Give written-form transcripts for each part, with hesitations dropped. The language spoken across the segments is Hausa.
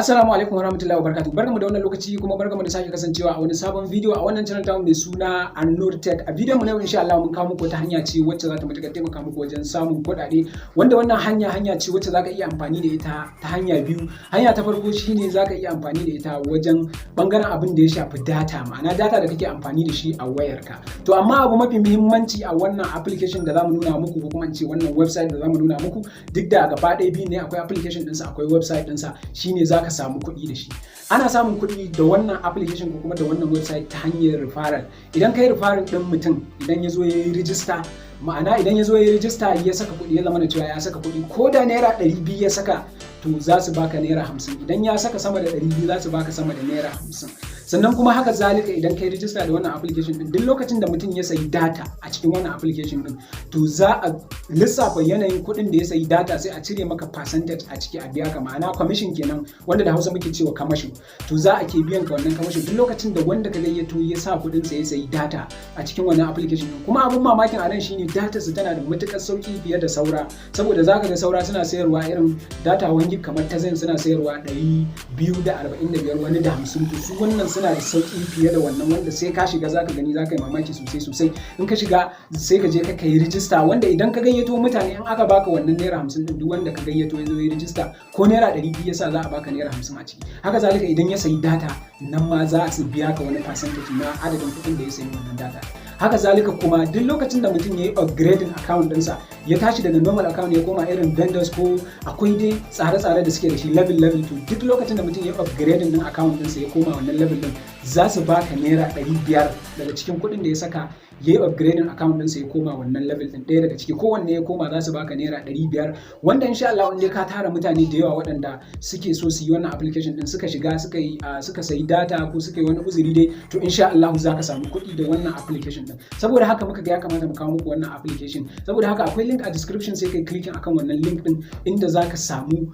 Assalamu alaikum warahmatullahi wabarakatuh. Barkamu da wannan lokaci kuma barkamu da sake kasancewa a wani sabon bidiyo a wannan channel tamu mai suna Annur Tech. A bidiyon mu na yau, insha Allah, mun kawo muku wata hanya ce wacce za ta matuƙar taimaka muku wajen samun kuɗaɗe, wanda wannan hanya hanya ce wacce zaka iya amfani da ita ta hanya biyu. Hanya ta farko shine zaka iya amfani da ita wajen bangaren abin da ya shafi data, ma'ana data da kake amfani da shi a wayarka. To amma abu mafi muhimmanci a wannan application da zamu nuna muku, ko kuma in ce wannan website da zamu nuna muku, duk da gaba ɗaya biyu ne, akwai application ɗinsa, akwai website ɗinsa, shine za ka samu kuɗi da shi. Ana samun kuɗi da wannan application ko kuma da wannan website ta hanyar referral. Idan ka yi referral ɗin mutum, idan ya zo ya yi rijista, ma'ana idan ya zo ya yi rijista ya saka kuɗi, ya zama da cewa ya saka kuɗi ko da ₦200 ya saka, to za su baka ₦50. Idan ya saka sama da 200, za su baka sama da ₦50. Sannan kuma haka zalika, idan kai rijista da wannan application din, duk lokacin da mutum ya sayi data a cikin wannan application din, to za a lissafa yanayin kuɗin da ya sayi data, sai a cire maka percentage a ciki a biya ka, ma'ana commission kenan, wanda da Hausa muke cewa kamashin. To za a ke biyan ka wannan kamashin duk lokacin da wanda ka gayyato ya sa kuɗin sa ya sayi data a cikin wannan application din. Kuma abun mamakin a nan shine data su tana da matukar sauki fiye da saura, saboda zaka ga saura suna sayarwa irin data 1 gig kamar ta Zain suna sayarwa 245, wani da 50. To su wannan suna da sauki fiye da wannan, wanda sai ka shiga zaka gani, zaka yi mamaki sosai sosai. In ka shiga, sai ka je ka kai rijista, wanda idan ka gayyato mutane, in aka baka wannan ₦50 din, duk wanda ka gayyato ya zo ya rijista, ko ₦200 ya sa, za a baka ₦50 a ciki. Haka zalika, idan ya sayi data, nan ma za su biya ka wani percentage na adadin kuɗin da ya sayi wannan data. Haka zalika kuma, duk lokacin da mutum ya yi upgrading account ɗinsa, ya tashi daga normal account ya koma irin vendors, ko akwai dai tsare-tsare da suke da shi level level, to duk lokacin da mutum ya yi upgrading din account ɗinsa ya koma wannan level ɗin, za su baka ₦500 daga cikin kuɗin da ya saka ya yi upgrading account ɗinsa ya koma wannan level ɗin. Ɗaya daga ciki, kowanne ya koma, za su baka ₦500, wanda insha Allah in ka tara mutane da yawa waɗanda suke so su yi wannan application ɗin, suka shiga, suka yi, suka sayi data ko suka yi wani uzuri dai, to insha Allah za ka samu kuɗi da wannan application ɗin. Saboda haka muka ga ya kamata mu kawo muku wannan application. Saboda haka akwai link a description, sai kai clicking akan wannan link ɗin inda za ka samu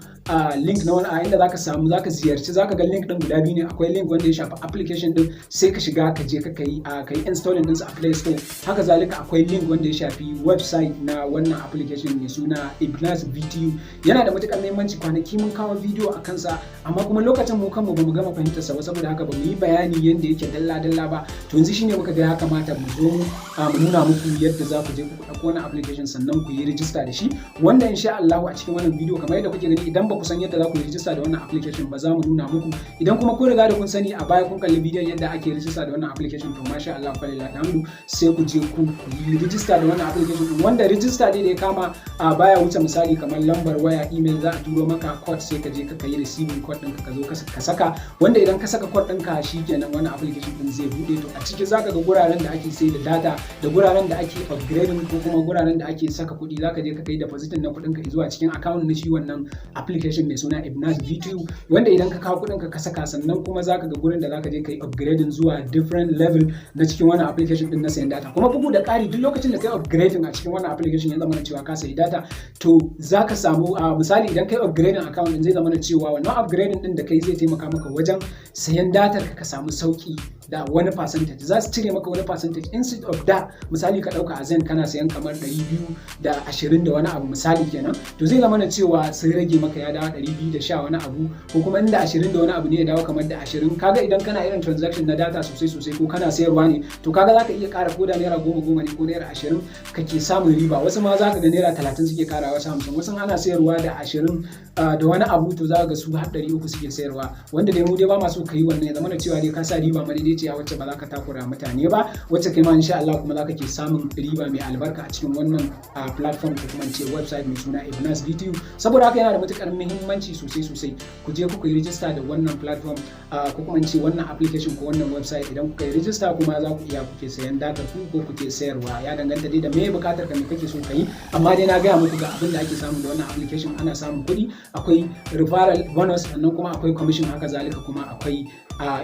link na wani, inda za ka samu, za ka ziyarci, za ka ga link ɗin guda biyu ne. Akwai link wanda ya shafi application ɗin, sai ka shiga ka je ka kai installing ɗinsa a Play Store. Haka zalika, akwai link wanda ya shafi website na wannan application mai suna Ibnas VTU. Yana da matukar muhimmanci. Kwanaki mun kawo bidiyo a kansa, amma kuma lokacin mu kanmu bamu gama fahimtar sa ba, saboda haka bamu yi bayani yanda yake dalla dalla ba. To yanzu shine muka ga ya kamata mu zo mu nuna muku yadda za ku je ku ɗauko wannan application, sannan ku yi rijista da shi, wanda insha Allah a cikin wannan bidiyo, kamar yadda kuke gani, idan ba ku san yadda za ku yi rijista da wannan application ba, za mu nuna muku. Idan kuma kun riga da kun sani, a baya kun kalli bidiyon yadda ake rijista da wannan application, to masha Allah, falillahilhamdu, sai ku je ku yi rijista da wannan application din, wanda rijista dai da ya kama a baya wuce misali kamar lambar waya, email, za a turo maka code, sai ka je ka yi receiving code ɗinka, ka zo ka saka, wanda idan ka saka code ɗinka, shikenan, wannan application din zai bude. To a ciki zaka ga guraren da ake sai da data da guraren da ake upgrading ko kuma guraren da ake saka kuɗi. Zaka je ka kai deposit na kuɗin ka zuwa cikin account na shi wannan application mai suna Ibnas V2, wanda idan ka kawo kuɗin ka ka saka, sannan kuma zaka ga gurin da zaka je ka yi upgrading zuwa different level na cikin wannan application din na sayan data. Kuma bugu da ƙari, duk lokacin da kai upgrading a cikin wannan application, ya zama na cewa ka sayi data, to zaka samu, a misali idan kai upgrading account din, zai zama na cewa wannan upgrading din da kai zai taimaka maka wajen sayan datar ka samu sauki da wani percentage. Za su cire maka wani percentage. Instead of da misali ka dauka a Zain kana sayan kamar 220 da wani abu misali kenan, to zai zama na cewa sun rage maka, ya dawo 210 wani abu, ko kuma inda 20 da wani abu ne, ya dawo kamar da 20. Kaga idan kana irin transaction na data sosai sosai, ko kana sayarwa ne, to kaga zaka iya ƙara ko da ₦10 10 ne ko ₦20, kake samun riba. Wasu ma zaka ga ₦30 suke kara, wasu 50. Wasu ana sayarwa da 20 da wani abu, to za ga su har 300 suke sayarwa. Wanda dai mu dai ba ma so ka yi wannan, ya zama da cewa dai ka sa riba madaidaiciya wacce ba za ka takura mutane ba, wacce kai ma insha Allah kuma za ka ke samun riba mai albarka a cikin wannan platform, ko kuma ce website mai suna Ibnas VTU. Saboda haka yana da matukar muhimmanci sosai sosai ku je ku yi rijista da wannan platform, ko kuma ce wannan application ko wannan website. Idan kuka yi rijista kuma, za ku iya kuke sayan data ku ko kuke sayarwa, ya danganta dai da me bukatar ka, me kake so ka yi. Amma dai na gaya muku ga abin da ake samu da wannan application. Ana samun kuɗi, akwai referral bonus, sannan kuma akwai commission. Haka zalika kuma akwai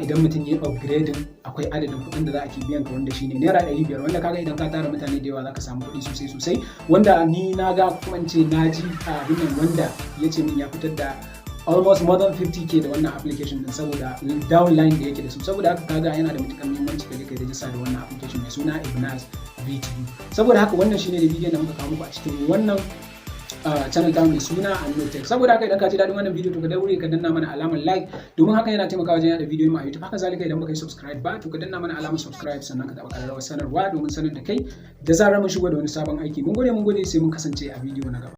idan mutum ya upgrading, akwai adadin kuɗin da za a ke biyan ka, wanda shine ₦500, wanda kaga idan ka tara mutane da yawa, za ka samu kuɗi sosai sosai. Wanda ni na ga, kuma in ce na ji abin nan, wanda ya ce min ya fitar da almost more than 50K da wannan application din, saboda downline da yake da su. Saboda haka kaga yana da matukar muhimmanci ka je ka register da wannan application mai suna Ibnas VTU. Saboda haka wannan shine da bidiyon da muka kawo muku a cikin wannan channel ta mai suna Annur Tech. Saboda haka, idan ka ji daɗin wannan bidiyo, to ka daure ka danna mana alamar like, domin haka yana taimakawa wajen yada bidiyon mu a YouTube. Haka zalika, idan baka yi subscribe ba, to ka danna mana alamar subscribe, sannan ka taɓa ƙararrawar sanarwa domin sanar da kai da zarar mun shigo da wani sabon aiki. Mun gode, mun gode, sai mun kasance a bidiyo na gaba.